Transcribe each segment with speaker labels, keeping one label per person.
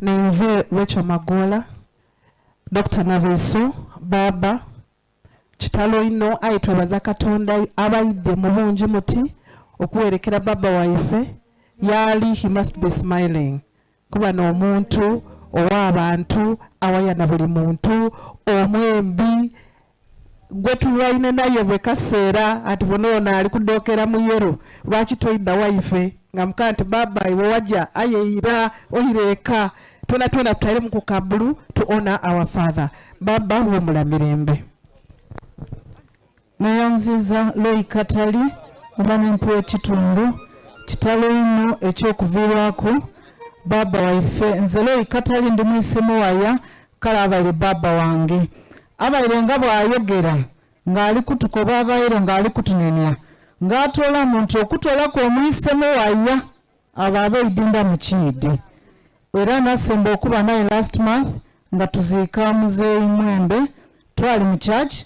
Speaker 1: Ninze Rachel Magoola, Dokita Nabwiso, Baaba, kitalo inho aye twebaza Katonda abaidhye mu bungi muti okuwerekera Baaba waife yaali he must be smiling kuba n'omuntu ow'abantu awayana buli muntu omwembi gwe tulwaine naye bwe kaseera ati bona ono ali kudookera mu yero lwaki toidha waife nga mukaa nti baaba iwe waja aye ira oire eka twena twena tutairemu ku kabulu to honor our father baaba wumula mirembe.
Speaker 2: Neyanziiza Loy Katali omwana MP w'ekitundu. Kitalo inho eky'okuviirwaku baaba waife. Nze Loy Katali ndi mwise muwaya kale abaire baaba wange. Abaire nga bw'ayogera ng'ali kutukoba abaire ng'ali kutunenia ng'atoolamu nti okutoolaku omwise muwaya abo abeidinda mu kiidi. Era nasemba okuba naye last month nga tuziika muzeeyi Mwembe twali mu church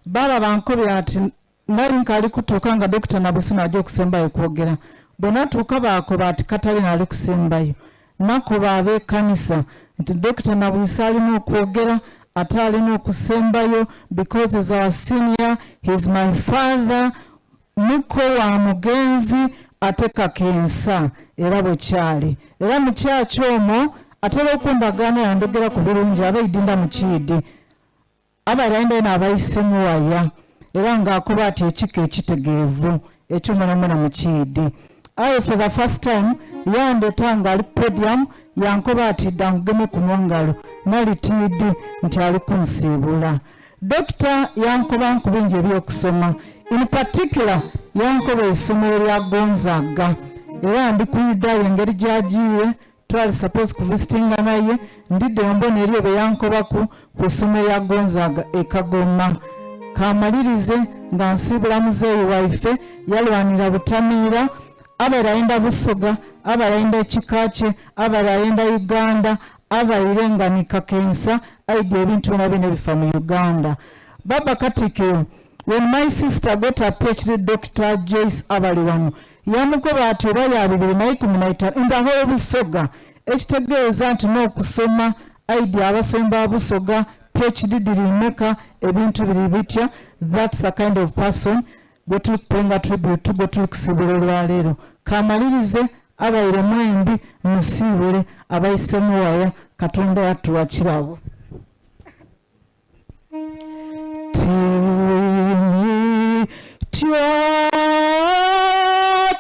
Speaker 2: baaba bankobye ati nali nkaali kutuuka nga Dokita Nabusuna aja okusembayo okwogera. Bwenatuuka baakoba ati Katalina ali kusembayo. Nakoba ab'ekanisa nti Dokita Nabwisa alina okwogera ate alina okusembayo because he's our senior, he's my father, muko wa mugenzi ate kakensa era bwekyali. Era mu church omwo atera okundagaana yandogera ku birungi abeidinda mu kiidi. Abaire eno abaise muwaya era ng'akoba ati ekika ekitegeevu ekyo mwenamwena mu kiidi. Aye for the first time yandeta ng'ali ku podium yankoba ati dda nkugemeku mu ngalo nali tiidi nti ali kunsiibula. Dokita yankoba nku bingi eby'okusoma in particular yankoba eisomero lya Gonzaga era ndi kwidhayo engeri gy'agiire twali supposed kuvisitinga naye ndidde mbona eriyo bye yankobaku ku ssomero lya Gonzaga e Kagoma. Kamalirize nga nsiibula muzeeyi waife yalwanira Butamiira abaire ayenda Busoga abaire ayenda ekika kye abaire ayenda Uganda abaire nga ni kakensa aidya ebintu byonabyona ebifa mu Uganda. Baba Katikkiro when my sister got a PhD Dr. Joyce Abaliwano yamukoba ati oba ya 2015 in the whole Busoga ekitegeeza nti n'okusoma aidya abasomi ba Busoga PhD diri meka ebintu biri bitya that's the kind of person gwe tuli kupenga tribute gwe tuli kusiibula olwaleero. Kamalirize abaire mwembi musiibule abaise muwaya Katonda yatuwa kirabo. Till we meet you,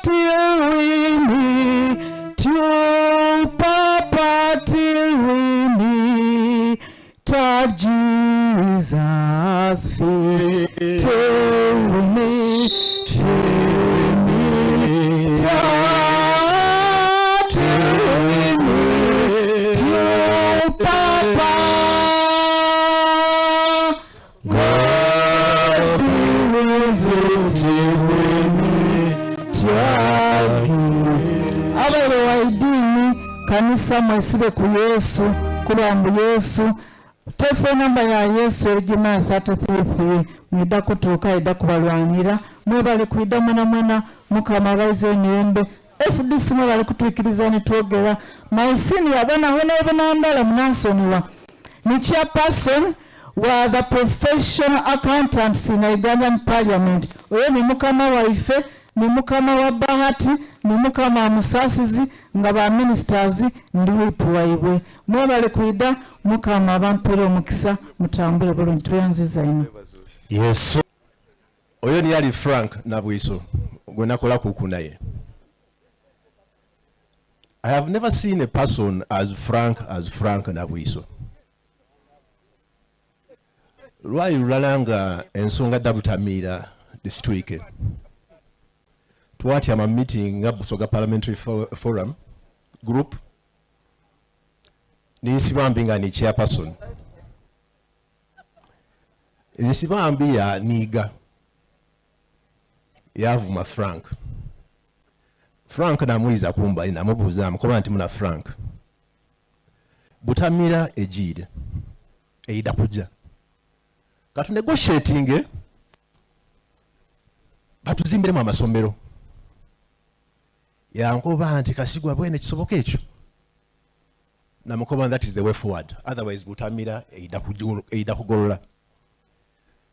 Speaker 2: till we meet you, Papa, till we meet at Jesus' feet, till we meet, till we meet, till we meet you, Papa. God be with you till we meet again. Abaire wa idini kanisa mwesibe ku Yesu kuba mbu Yesu telefoni namba ya Yesu erigina 333 mwida kutuuka ida kubalwanira mwebale kwida mwena mwena mukama abaize emirembe FDC mwebale kutwikiriza nitwogera my senior bana honorable Nandala munansonyiwa ni chairperson wa the professional accountants in Ugandan parliament oyo ni mukama waife ni mukama wa Bahati ni mukama wa Musasizi nga ba ministers ndi whip waibwe mwebale kwida mukama abampere omukisa mutambule bulungi tweyanziza ino.
Speaker 3: Yesu oyo ni ali Frank Nabwiso gwe nakola kuku naye. I have never seen a person as frank as Frank Nabwiso. Lwali lulala nga ensonga dda Butamiira disituike twatyama meeting nga Busoga Parliamentary Forum group ni Nsibambi nga ni chairperson. Nsibambi ya niiga yavuma Frank. Frank namuyiza kumbali namubuuza namukoba nti muna Frank Butamira ejiire eida kuja katu negotiatinge batuzimbiremu amasomero. Yankoba nti Kasigwa bwene kisoboka ekyo? Namukoba that is the way forward otherwise Butamira eidha kugolola.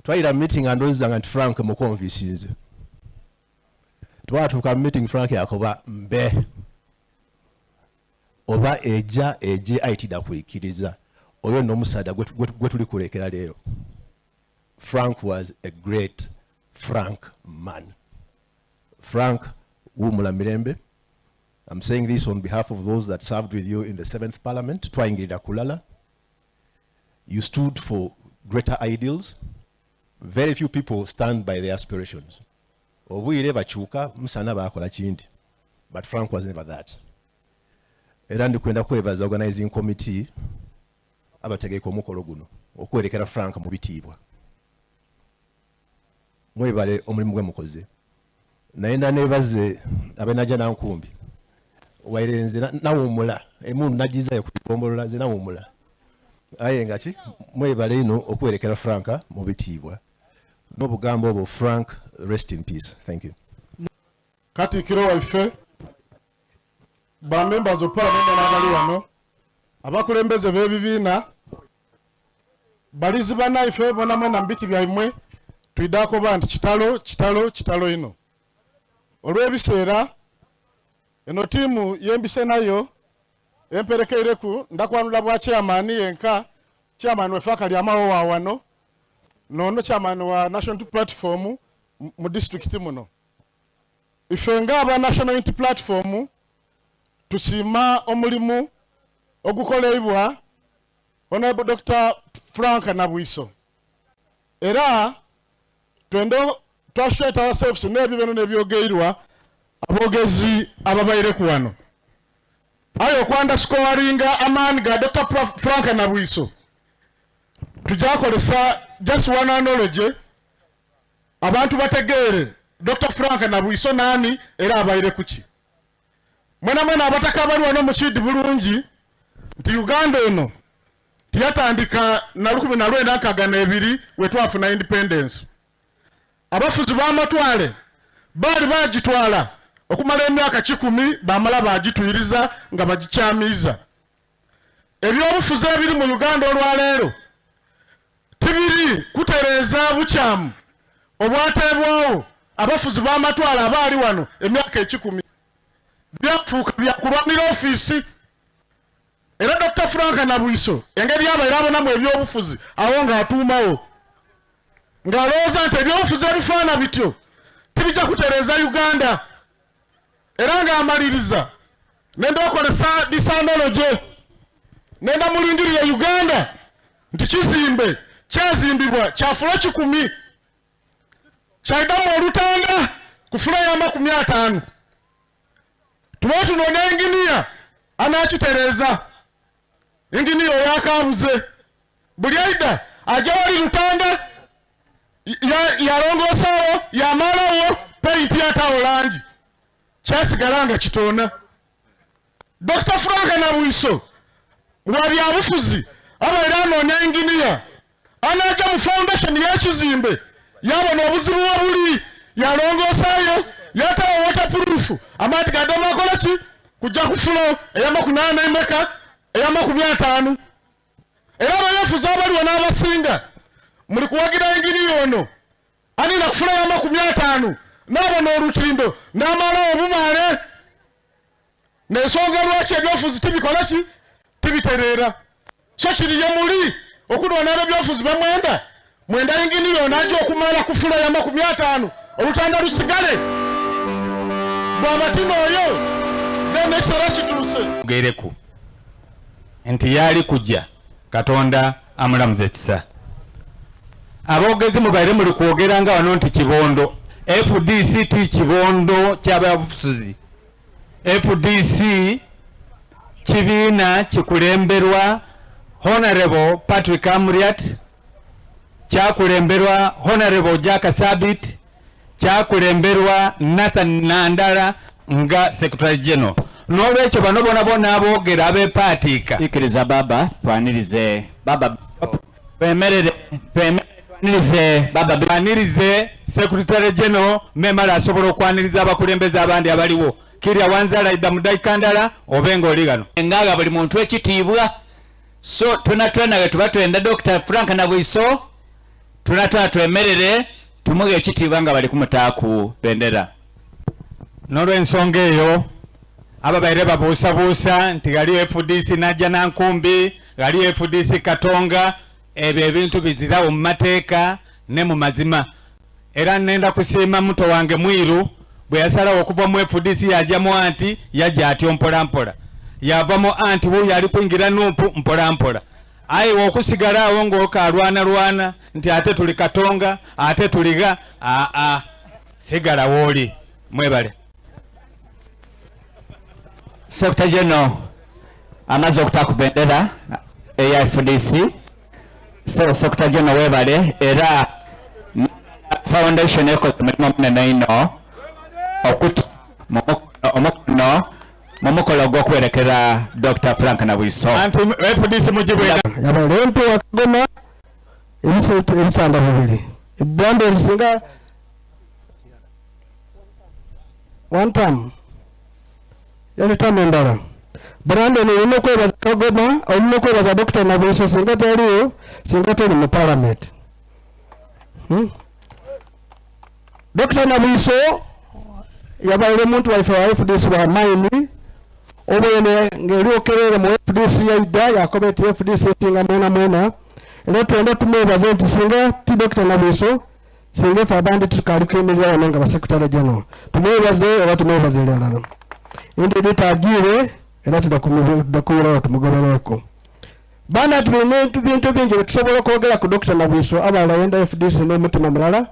Speaker 3: Twaira mu meeting nga ndowooza nga nti Frank mukonvisinze. Twatuuka mu meeting Frank yakoba mbe oba eja eje aye tidha kwikiriza oyo n'omusaadha gwe tuli kulekera leero. Frank was a great frank man. Frank wumula mirembe. I'm saying this on behalf of those that served with you in the 7th parliament. Twayingirira kulala. You stood for greater ideals. Very few people stand by their aspirations. Obwire bakyuka musana bakola kindi. But Frank was never that. Era ndikwenda kwebaza organizing committee abategeka omukolo guno okwerekera Frank mu bitiibwa. Mwebale omulimu gwe mukoze. Naye nanebaze abenaja nankumbi waire nze nawumula emundu nagizayo kugombolola nze nawumula aye nga ki mwebale ino okuwerekera Frank mu bitiibwa n'obugambo obwo. Frank, rest in peace. Thank you.
Speaker 4: Katikkiro waife, ba members of parliament n'abali wano, abakulembeze b'ebibiina, balizi bannaife bona mwena mu biti byaimwe, twidaakoba nti kitalo, kitalo, kitalo ino. Olw'ebiseera, eno tiimu yembise nayo emperekeireku ndakwanula bwa chairman yenka, chairman wefe akali amawo wa wano, nono chairman wa National Platform mu district muno. Ife nga aba National Unity Platform tusiima omulimu ogukoleibwa Honorable Dr. Frank Nabwiso. Era twenda twashweta ourselves n'ebyo byona n'ebyogeirwa aboogezi ababaireku wano. Aye okwanda scoringa amaani ga Dr. Frank Nabwiso tujakolesa just one analogy abantu bategeere Dr. Frank Nabwiso nani era abaire kuki. Mwena mwena abataka abali wano mukidi bulungi nti Uganda eno tiyatandika na 1962 we twafuna independence. Abafuzi b'amatwale baali bagitwala okumala emyaka 10 bamala bagitwiriza nga bagikyamiiza. Ebyobufuzi ebiri mu Uganda olwaleero tibiri kutereeza bukyamu obwateebwawo abafuzi b'amatwale abaali wano emyaka 10. Byafuuka byakulwanira ofiisi. Era Dr. Frank Nabwiso engeri abaire abonamu ebyobufuzi awo ng'atuumawo ng'alowooza nti ebyobufuzi ebifaana bityo tibijja kutereeza Uganda. Era ng'amaliriza nenda okolesa disanology nenda mulingirire Uganda nti kizimbe kyazimbibwa kya fulo 10 kyaidamu olutanda ku fulo y'amakumi ataano. Tuba tunoonya inginiya anakitereeza. Inginiya oyo akabuze buli aida aja wali lutanda yalongosaawo yamalawo peyinti yatawo langi kyasigala nga kitoona. Dr. Frank Nabwiso wa byabufuzi abaire anoonya inginiya anaja mu foundation y'ekizimbe yabona obuzibu wabuli yalongosaayo yatawo waterproof amaati gademu akola ki kujja ku fulo ey'amakumi ana emeka ey'amakumi ataano. Era abayefuzi abaliwo n'abasinga muli kuwagira inginiya ono anina ku fulo y'amakumi ataano n'abona olutindo n'amalawo obumaale n'ensonga lwaki ebyofuzi tibikola ki tibitereera. So kiriye muli okunona ebyofuzi bamwenda mwenda inginiya ono ajja okumala ku fulo y'amakumi ataano olutanda lusigale bw'abatima oyo then ekiseera kituuse.
Speaker 5: Gereku nti yali kujja Katonda amulamuze ekisa. Aboogezi mubaire muli kwogera nga wano nti kibondo FDC ti kibondo ky'ababufuzi. FDC kibiina kikulemberwa Honorable Patrick Amuriat, kyakulemberwa Honorable Jack Sabit, kyakulemberwa Nathan Nandala nga Secretary General. N'olwekyo bano bona bona aboogera abeepaatiika.
Speaker 6: Ikiriza baba twanirize baba twemerere twanirize baba
Speaker 5: twanirize Secretary General memala asobola okwaniriza abakulembeze abandi abaliwo. Kirya Wanzala idha mu daika ndala obe nga oli ghano.
Speaker 6: Nga agha buli muntu ekitiibwa. So twonatwona ghetuba twenda Dokita Frank Nabwiso, twonatwona twemerere tumughe ekitiibwa nga bali kumutaaku bendera.
Speaker 5: N'olwensonga eyo, ababaire babuusabuusa nti ghaliyo fdc Najjanankumbi, ghaliyo fdc Katonga, ebyo ebintu biziragho mu mateeka ne mu mazima. Era nenda kusiima muto wange Mwiru bweyasalagho okuva mu fdc yaaja mu anti, yaja atyo mpola mpola. Yaava mu anti wuuyo ali kwingira nup mpola mpola. Aye iwe okusigala agho ng'okaalwanalwana nti ate tuli Katonga, ate tuli gha, aa, sigala wooli. Mwebale.
Speaker 6: Secretary General amaze okuta ku bendera eya fdc. Ssebo Secretary General webale era Foundation ekoze omulimu munene inho okuta omukono mu mukolo ogw'okuwerekera Dokita Frank Nabwiso.
Speaker 5: Anti fdc mugibwena.
Speaker 7: Yabaire MP wa Kagoma ebisanda bubiri. Ebbanda erisinga one term yali term endala. Brandon olina okwebaza Kagoma, olina okwebaza Dokita Nabwiso singa taliwo, singa toli mu parliament. Hmm? Dokita Nabwiso yabaire omuntu waife wa FDC wa maini obwene ng'eryokerere mu FDC yaida yakoba eti FDC esinga mwena mwena era twenda tumwebaze nti singa ti Dokita Nabwiso singa ife abandi tukaali kwemerera wano nga basekutale general tumwebaze era tumwebaze iralala indi litagiire era tudakuwirawo tumugobereeko Bana tulina ebintu bingi byetusobola okwogera ku Dokita Nabwiso abaala ayenda FDC n'omutima mulala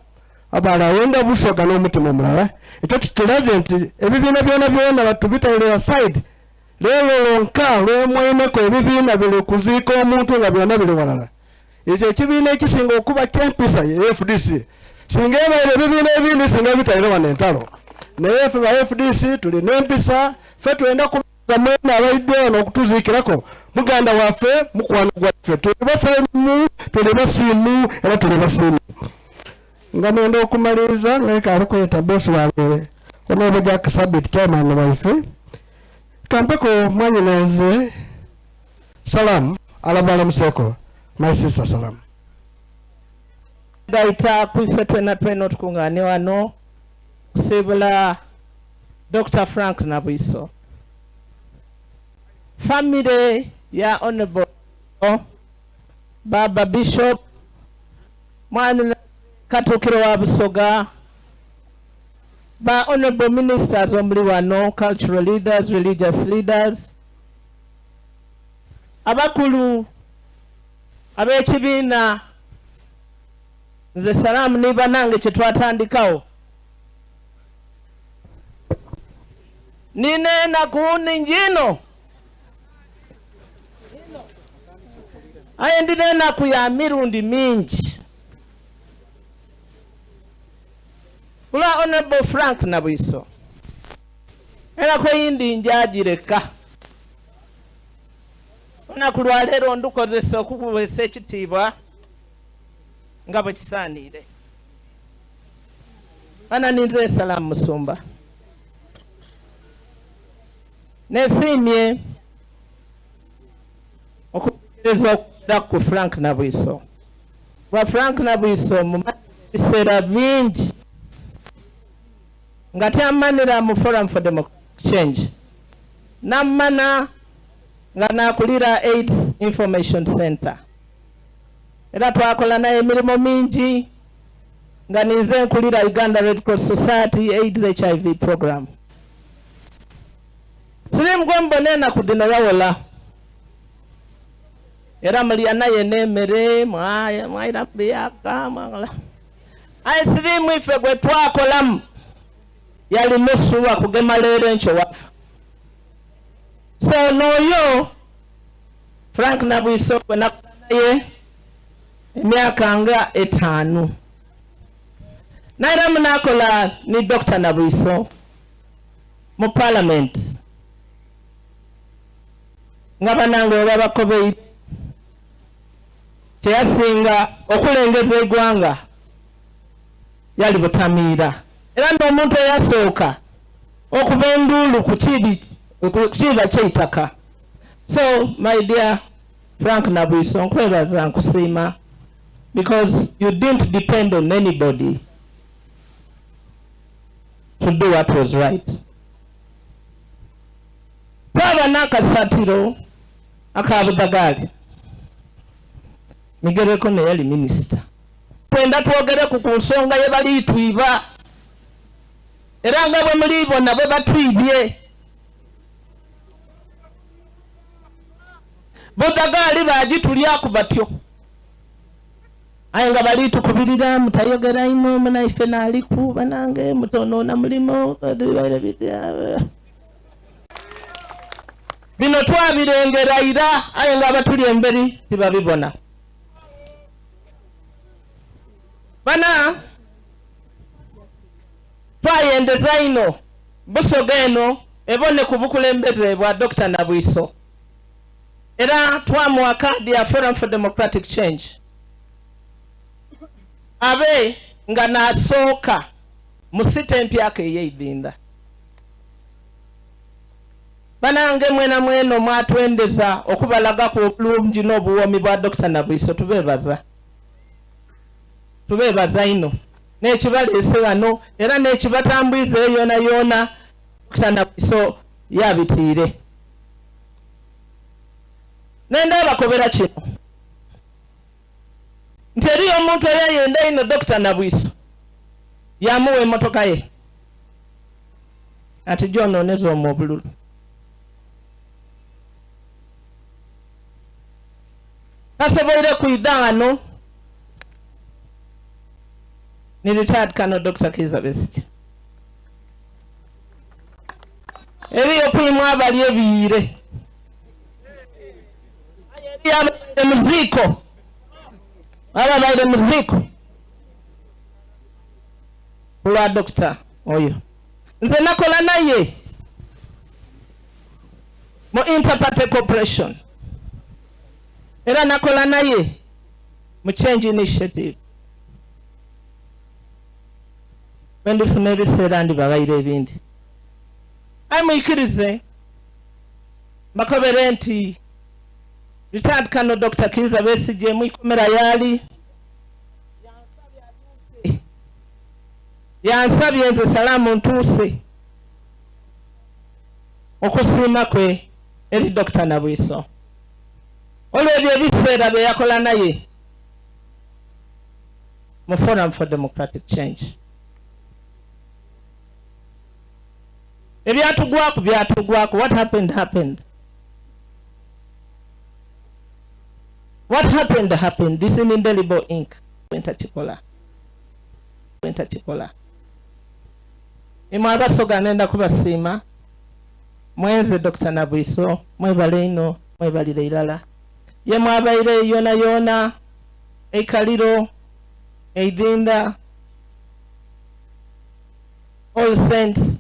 Speaker 7: abaala ayenda Busoga n'omutima omulala ekyo kitulaze nti ebibiina byona byona tubitaire aside leero lonka lwemweneko ebibiina biri kuziika omuntu nga byona biri walala ekyo ekibiina ekisinga okuba kyempisa ye FDC singa ebaire ebibiina ebindi singa bitaire wano entalo naye ffe ba FDC tulina empisa ffe twenda ku Mwena abaidha wano okutuziikirako muganda waffe, mukwano gwaife, tuli basalimu, tuli basiimu era tuli basiimu. Nga nenda okumaliriza nga ekaali kweta bosi wange Honorable Jack Sabit chairman waife, kampeko mwanyinenze Salamu alabalamuseeko my sister Salamu.
Speaker 8: Gaita ku ife twenatwena otukungane wano kusiibula Dokita Frank Nabwiso. Famire ya Honorable Baba Bishop Mwana Katukiro wa Busoga, ba Honorable Ministers omuli wano, cultural leaders, religious leaders, abakulu ab'ekibiina nze Salamu ni banange kye twatandikawo. Nina enaku nhingi inho, aye ndina enaku ya mirundi mingi kulwa Honourable Frank Nabwiso. Enaku eyindi njaagireka. Olunaku lwa leero ndukozesa okukuweesa ekitiibwa nga bwe kisaaniire. Bana ninze Salamu Musumba. Nesiimye okutegeereza okwogera ku Frank Nabwiso. Kuba Frank Nabwiso mumanyi ebiseera bingi nga tyamanira mu Forum for Democratic Change. Nammana nga nakulira AIDS Information Center. Era twakola naye emirimo mingi nga ninze nkulira Uganda Red Cross Society AIDS HIV program. Sirimu gwe mubona enaku dhino yawola era mulya naye n'emere mwaira mu biyaka mwakola aye sirimu ife gwe twakolamu yali nusu wa kugema leero enkyo wafa. So n'oyo Frank Nabwiso gwe nakola naye emyaka nga etaanu. Nairamu nakola ni Dokita Nabwiso mu Palamenti nga banange bwe babakobeire kyeyasinga okulengeza eighanga yali Butamiira era n'omuntu eyasooka. Okuba enduulu ku kiibi ku kiiba ky'eitaka. So my dear Frank Nabwiso nkwebaza nkusiima because you didn't depend on anybody to do what was right. Twaba n'akasatiro aka Budhagaali, Migereko neyali minisita. Twenda twogereku ku nsonga ye bali twiba. Era nga bwe muli bona bwe batwibye. Budhagaali baagitulyaku batyo. Aye nga bali tukubirira, mutayogera inho, munaife naaliku, banange mutonoona mulimo, bibaire bitya. Bino twabirengera ira aye nga abatuli emberi tibabibona. Bana. Twayendeza inho Busoga eno ebone ku bukulembeze bwa Dokita Nabwiso era twamuwa kaadi ya Forum for Democratic Change abe nga naasooka mu site empyaka ey'eidhindha. Banange mwenamwena omwatwendeza okubalagaku obulungi n'obuwoomi bwa Dokita Nabwiso tubeebaza. Tubeebaza inho. N'ekibaleese ghano era n'ekibatambwiza eyo yoonayoona, Dokita Nabwiso yaabitiire. Nenda abakobera kino nti eriyo omuntu eyayenda einho Dokita Nabwiso yaamuwa emotoka ye ati ja onooneze omwo obululu. Tasoboire kwidha ghano ni Retired Colonel Dokita Kiiza Besigye. Eriyo ku imwe abali ebiyiire. Aye eriyo ababaire mu ziiko, ababaire mu ziiko ku lwa Dokita oyo. Nze nakola naye mu Inter-Party Cooperation era nakola naye mu Change Initiative. Bwe ndifuna ebiseera ndibaghaira ebindi. Aye mwikirize mbakobere nti Retired Colonel Dokita Kiiza Besigye mu ikomera yaali, yansabye nze Salaamu ntuuse okusiima kwe eri Dokita Nabwiso olw'ebyo ebiseera bye yakola naye mu Forum for Democratic Change. Ebyatugwaku byatugwaku, what happened happened. What happened happened, this in indelible ink. Ntakikola, ntakikola. Imwe Abasoga nenda kubasiima mwenze Dokita Nabwiso mwebale inho mwebalire irala. Ye mwabaire yonayona eikaliro, eidhindha, All Saints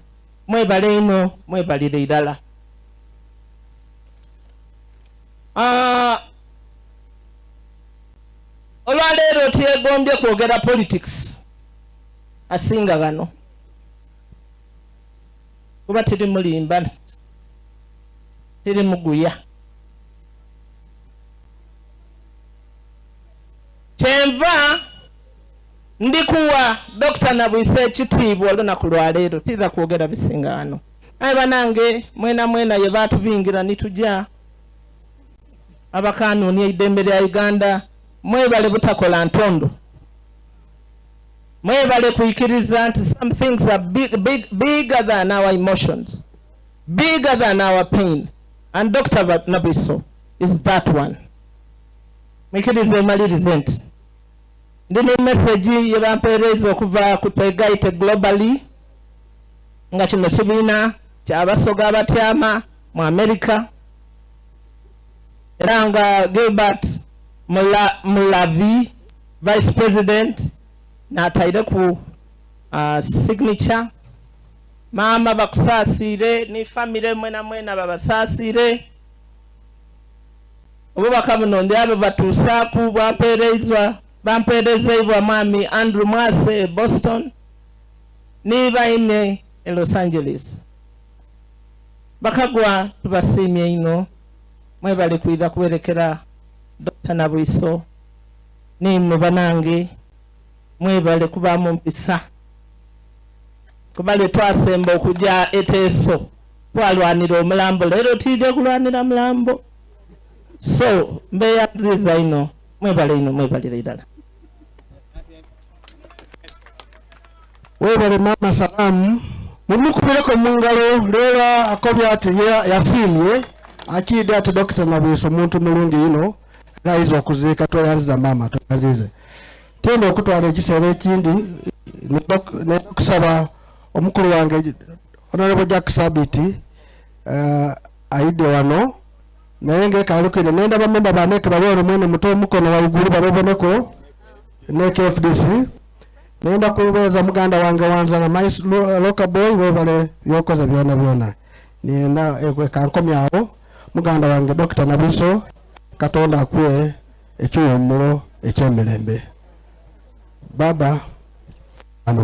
Speaker 8: mwebale inho mwebalire irala. Ah, olwaleero tyegombye kwogera politics asinga ghano kuba tiri mulimba tiri muguya. Kyenva ndi kuwa Dokita Nabwisa ekitiibwa olunaku lwa leero. Tiidha kwogera bisinga ghano. Aye banange mwenamwena ye baatubingira ni tuja, abakanuunia eidembe lya Uganda, mwebale butakola ntondo. Mwebale kwikiriza nti some things are big, big, bigger than our emotions, bigger than our pain. And Dokita Nabwiso is that one. Mwikirize malirize nti ndi ni message ye bampeereiza okuva ku Twegaite Globally, nga kino kibiina kya Basoga abatyama mu America, era nga Gilbert Mula, Mulabi Vice President n'ataireku uh, signature. Maama bakusaasiire ni famire mwena mwena babasaasiire. Obubaka buno ndi abubatuusaaku bwampeereizwa bampeerezeibwa Mwami Andrew Mwase e Boston ni baine e Los Angeles. Bakagwa tubasiimye inho mwebale kwidha kuwerekera Dokita Nabwiso n'imwe banange mwebale kubaamu mpisa kuba lwe twasemba okuja e Teso twalwanira omulambo leero twidhye kulwanira mulambo so mbeyanziiza inho mwebale inho mwebalire irala.
Speaker 7: Webale maama Salamu. Mumukubireko mungalo leero akobye ati ye yasiimye akiidhi ati Dokita Nabwiso muntu mulungi inho era aiza okuziika. Tweyanziza maama tweyanzize. Tenda okutwala ekiseera ekindi nenda okusaba omukulu wange Honorable Jack Sabiti aidhe wano naye nga ekaali kwidha. Nenda bamemba ba NEC bali wano mwene muto omukono waigulu bababoneko NEC FDC. Nenda kubeeza muganda wange Wanzala my local boy webale byokoze byona byona. Nenda kankomye awo muganda wange Dokita Nabwiso Katonda akuwe ekiwumulo ekyemirembe. Baba and